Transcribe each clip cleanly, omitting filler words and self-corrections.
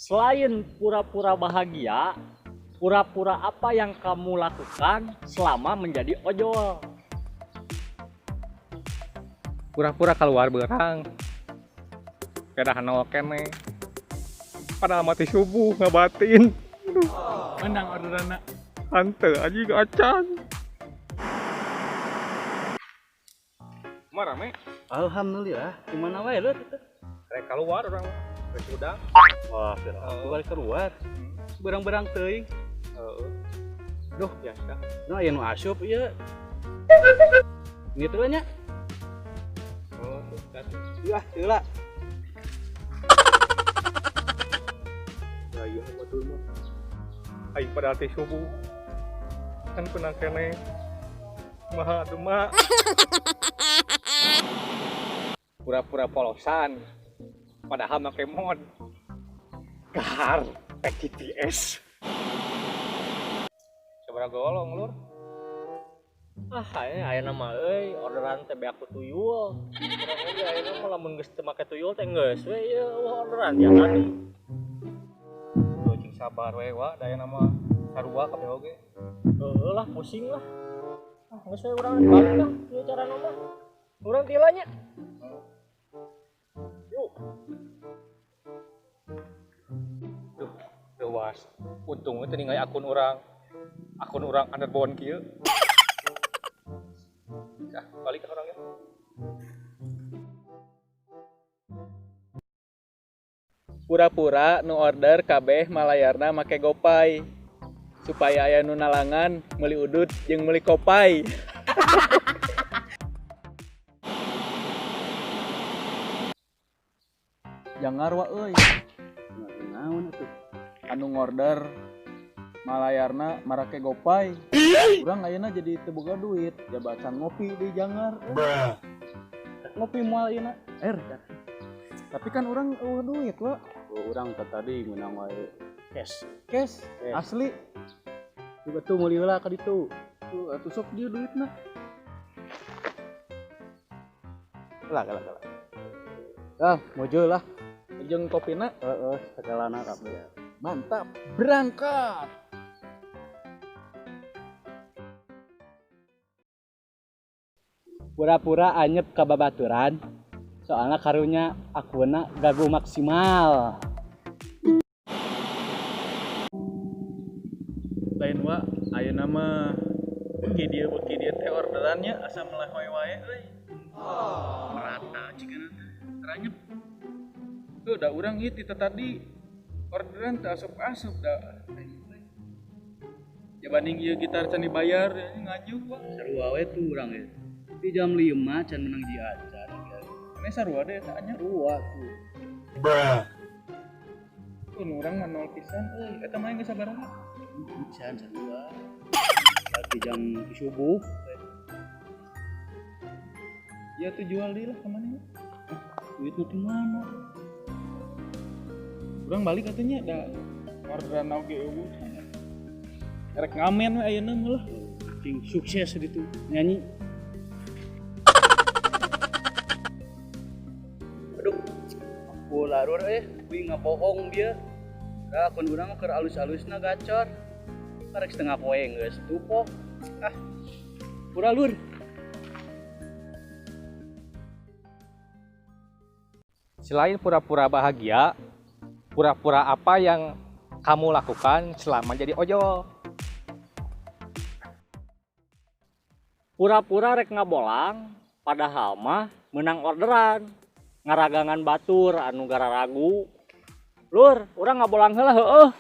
Selain pura-pura bahagia, pura-pura apa yang kamu lakukan selama menjadi ojol? Pura-pura keluar berang, pedah nol kene. Padahal mati subuh ngabatin. Aduh. Menang orderana. Hante aja acan. Marame. Alhamdulillah. Gimana wae lu? Rek keluar orang. Rek udang. Wah, keluar keluar. Berang-berang teuing. Heeh. Duh, biasa. Nah, aya nu asup ieu. Gitu nya. Oh, tuh kan. Yah, heula. Ayo batur mah. Aing padahal teh subuh. Kan pernah kene. Maha atuh mah. Pura-pura polosan. Padahal make mod. Gahar PTTS. Sabaraha golong lur? Ah, aya nama euy, orderan teh beak ku tuyul. Urang oge ayeuna mah lamun geus teu make tuyul teh geus we ieu eueuh orderan ya tadi. Tuh cing sabar we wa, da aya nama sarua kabeh oge. Heueuh lah, pusing lah. Ah, geus we urang balik lah ieu carana mah. Urang tila nya. Yuk. Duh, leuwas. Untung teu ningali akun urang. Akun urang underbone kieu. Ah, balik ke orangnya. Pura-pura nu order kabeh malayarna make GoPay supaya aya nu nalangan meuli udut jeung meuli kopai. Jangar wa euy. Naon atuh? Anu ngorder malayarna marake GoPay. Urang ayeuna jadi teu boga duit, jabatan ngopi di Jangar. Ngopi moal ayeuna. Tapi kan urang eueuh duit wa. Oh, urang tadi menang wae cash. Cash asli. Coba tuh meuli heula ka ditu. Tuh atuh sok dieu duitna. Lah, lah, lah. Ah, mojo lah. Jeung kopina? Heeh, sagalana kabeh. Mantap, berangkat. Pura-pura anyep ka babaturan. Soalna karunya akuna gagu maksimal. Lain wa, ayeuna mah beuki dieu teh orderannya asa melehoy wae euy. Merata cigana teranyep. Tuh da urang ieu ti tadi orderan teu asup-asup da. Ya banding ieu gitar can dibayar nganyuk wa. Sarua we tuh urang ieu. Di jam 5 can menang di acan. Ini sarua deh eta nya. Sarua tuh. Bruh. Tuh nu urang mah nol pisan euy. Eta mah geus sabaraha? Can sarua. Berarti jam subuh. Ya tuh jual deui lah ka mana? Duitna di mana? Urang balik atuh nya da orderan oge eueuh. Rek ngamen we ayeuna mah lah. Cing sukses ditu nyanyi. Aduh, aku larur kuing ngabohong dia. Da akun urang keur alus-alusna gacor. Karek setengah poe geus tupok. Ah, pura lur. Selain pura-pura bahagia, pura-pura apa yang kamu lakukan selama jadi ojol? Pura-pura rek ngabolang, padahal mah menang orderan. Ngaragangan batur anu gararagu. Lur, urang ngabolang heula heueuh.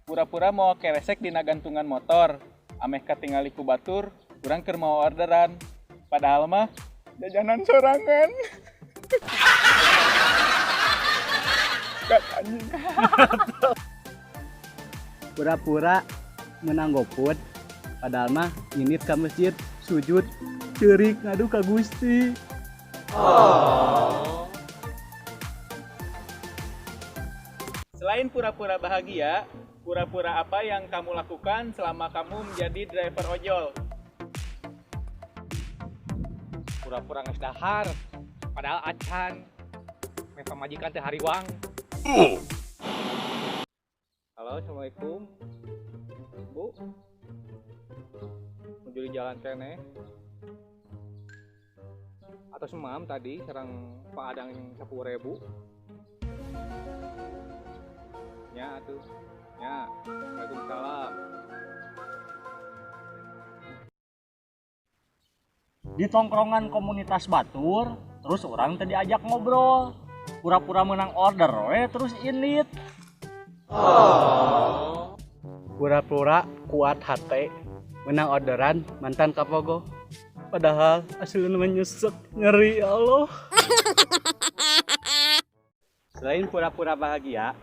Pura-pura mau keresek dina gantungan motor, ameh katingali ku batur, urang keur mau orderan. Padahal mah jajanan sorangan. Kat anjing. Pura-pura menang GoFood, padahal mah nginit ka masjid, sujud, ceurik ngadu ka Gusti. Oh. Selain pura-pura bahagia, pura-pura apa yang kamu lakukan selama kamu menjadi driver ojol? Pura-pura geus dahar, padahal acan. Meh pamajikan teh hariwang. Halo, assalamualaikum. Bu. Nuju di jalan keneh. Atau semam tadi sareng Pak Adang yang 10.000. Ya tuh. Ya. Waalaikumsalam. Di tongkrongan komunitas batur, terus urang tadi diajak ngobrol. Pura-pura menang order we terus indit. Pura-pura kuat hati menang orderan mantan kapogo, padahal aslinya menyesek ngeri, ya Allah. Selain pura-pura bahagia,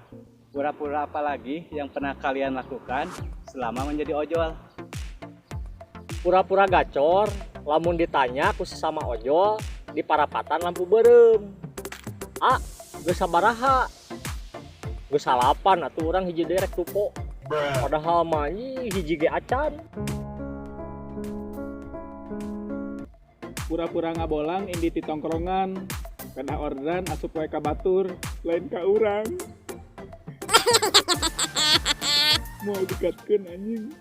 pura-pura apa lagi yang pernah kalian lakukan selama menjadi ojol? Pura-pura gacor, lamun ditanya ku sesama ojol di parapatan lampu beureum. Ah, geus sabaraha? Geus salapan atuh, urang hiji deui rek tupo. Padahal mah hiji ge acan. Pura-pura ngabolang indit di tongkrongan, pedah orderan asup wae ka batur, lain ka urang. Mau dekatkeun, anjing.